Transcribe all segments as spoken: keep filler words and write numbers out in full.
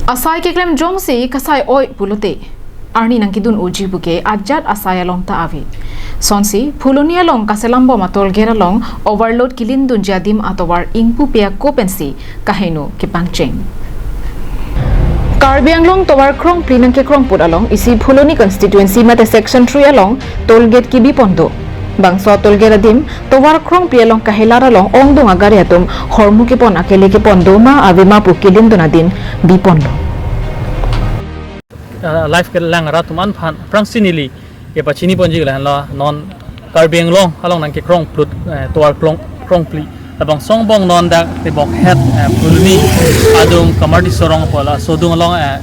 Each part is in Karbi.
Asai keklem jongsi kasai-oi pulote arni nangkedun-oji puke ajat asai along ta ave. Sonsi Phuloni along kaselam bom a-toll gate along overload kelindunji adim atovar ingpupe ako pensi kaheno kepangcheng. Karbi Anglong tovar krongphli nangkekrong put along isi Phuloni constituency mate section three along toll gate kebi pon do. Bangso toll gate adim tovar krongphli along kahelar along ongdung agari atum hormu kepon akele kepon do ma ave ma pu kelindun adim bi ponlo. Uh, live kelang rat atum aphan aphrangsi neli kepachini ponji lahenlo, non Karbi Anglong along nangkekrong plut, eh, tovar krong krongphli. Labangso angbong non dak tebokhet, eh, Phuloni adung Kamardi Sorong pu laso adung along, eh,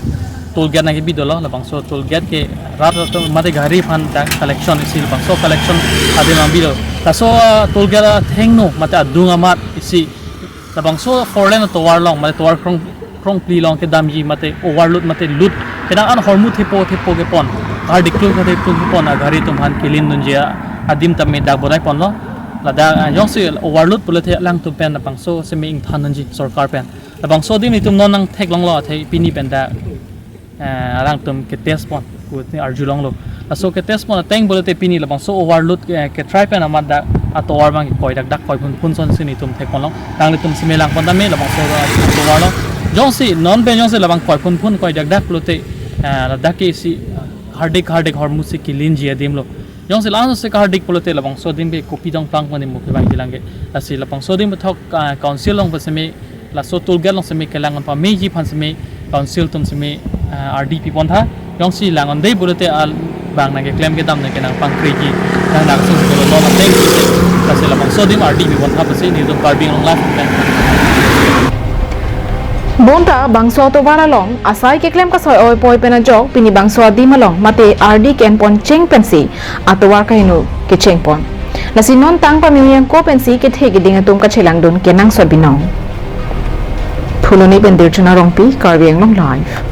toll gate nangkebi dolo. Labangso toll gate ke rat atum mate gari aphan dak collection isi labangso collection adim nangbi do. Laso, ah, toll gate athengno mate adung amat isi labangso four lane tovar along mate tovar krong krongphli along kedamji mate overload mate load kedang an hormu thepo thepo kepon, hardik klung kate klung kepon agari atum aphan kelindunji adim tame dak bodai ponlo. Ladak, ah, jongsi overload pulote alangtum pen labangso seme ingthan nangji sorkar pen. Labangso adim itum non nangtheklonglo athe pini pen dak, eh, alangtum ketest pon pu arjulonglo. Laso ketest pon ateng pulote pini labangso overload, eh, ketrai pen amat dak atovar abang koi dak dak koi phun phun sonsi nelitum thekponlong. Nanglitum seme lang pon tame labangso atovar along. Jongsi non pen jongsi labang koi phun phun koi dak dak pulote, eh, ladak ke isi, eh, hardik hardik hormu si kelinji adim lo. Jongsi langsung si kahardik pulote labangso adim ke kopi dong plang pon mo kevang jilang ke. Lasi labangso adim puthot, ah, council along pen seme laso toll gate along seme kelang pameji aphan seme council atum seme, ah, ardi pi pon tha. Jongsi lang-un-e pulote al bang nangkeklem kedam nangkenang pangkreji nang nang sung sung lo lo ateng pulote lasi labangso adim ardi pi pon tha pusi nelitum Karbi Anglong Live pen. Bonta bangso atovar along asai keklem kasai-oi poi pen ajok pini bangso adim along mate ardi ke-en poncheng pensi atovar kaheno kecheng pon. Lasi non tang pamiyang ko pensi kethe keding atum kachelangdun kenangsot binong. Phuloni pen Dirchona Rongpi, Karbi Anglong Live.